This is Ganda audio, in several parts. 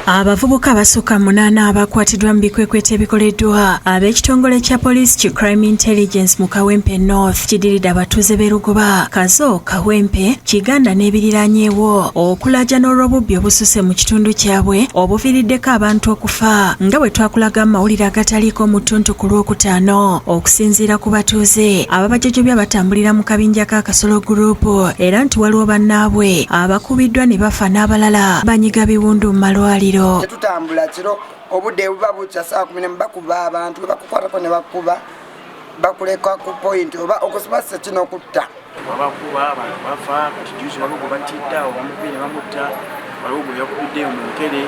Abavubuka abasukka munaana abakwatiddwa mu bikwekweto ebikoleddwa ab'ekitongole kya poliisi ki Crime Intelligence mu Kawempe North kidiridde abatuuze b'e Lugoba, Kazo, Kawempe, Kiganda n'ebiriraanyeewo okulaajana olw'obubbi obususe mu kitundu kyabwe obuviiriddeko abantu okufa nga bwe twakulaga mu mawulire agataliiko mu ttuntu ku Lwokutaano. Okusinziira ku batuuze, ababajojobya batambulira mu kabinja ka Kasolo Group era nti waliwo bannaabwe abakubiddwa ne bafa n'abalala banyiga biwundu mu malwaliro. Tetutambula kiro, obudde buba bukya saa 10 bakuba abantu, bakukwatako ne bakuba, bakuleka ku point oba okusiba seki n'okutta. Wabakuba abantu bafa, kati juzi waliwo gwe battidde awo bamukubye ne bamutta, waliwo gwe yakubidde mu nkere.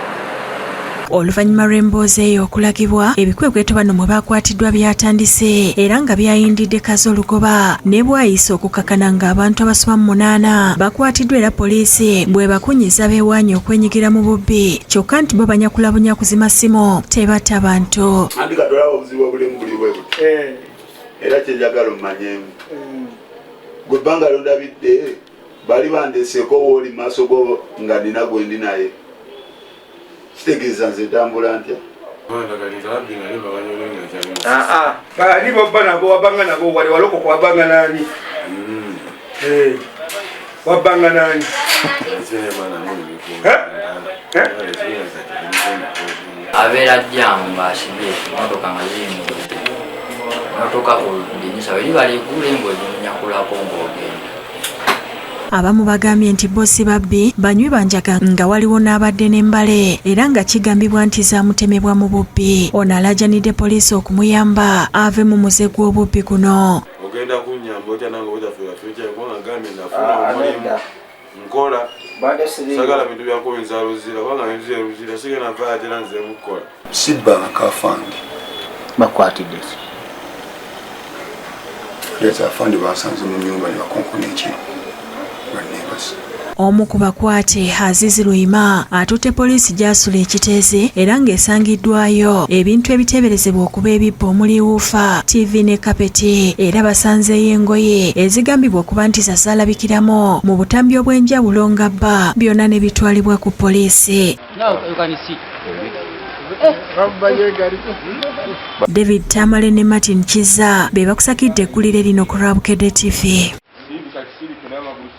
Oluvannyuma lw'emboozi eyo okulagibwa, ebikwekweto bano mwe bakwatiddwa byatandise era nga byayindidde Kazo Lugoba ne Bwayise okukakana ng'abantu abasoba mu 8 bakwatiddwa era poliisi bw'ebakunyiza beewaanye okwenyigira mu bubbi kyokka nti bo banyakula bunyakuzi masimu tebatta bantu. Anti kati olaba obuzibu obulimu buli bwe buti. Era kye njagala ommanyeemu. Gwe ebbanga ly'ondabidde bali bandeseeko wooli mu maaso go nga nina gwe ndi naye. Kitegeeza nze ntambula ntya? Ani bobba nabo wabanga nabo wali walokoko wabanga nani? Wabanga nani? Abeera jjaamu ng'asibye emmotoka nga ziyimiridde, n'otuuka ku ddinisa we liba liggule ng'oginyakulako ng'ogenda. Abamu bagambye nti bo si babbi, banywi ba njaga nga waliwo n'abadde n'embale era nga kigambibwa nti zaamutemebwa mu bubbi. Ono alaajanidde poliisi okumuyamba ave mu muze gw'obubbi guno. Ogenda kunnyamba otya nange obutafiira future kubanga gambye nafuna omulimu nkola sagala bintu byakuwinza luzira kubanga nze luzira sigenda nva ate era nze mukukola. Sibba akafandi. Bakwatidde ki? Leeta afandi basanze mu nnyumba ne bakonkona ekiro nga neebase. Omu ku bakwate Aziz Luyima atutte poliisi gy'asula e Kiteezi era ng'esangiddwayo ebintu ebiteeberezebwa okuba ebibbo omuli wuufa, ttivi ne kapeti era basanzeeyo engoye ezigambibwa okuba nti zazaalabikiramu mu butambi obw'enjawulo nga bba byonna ne bitwalibwa ku poliisi. David Tamale ne Martin Kizza be bakusakidde eggulire lino ku lwa Bukedde TV.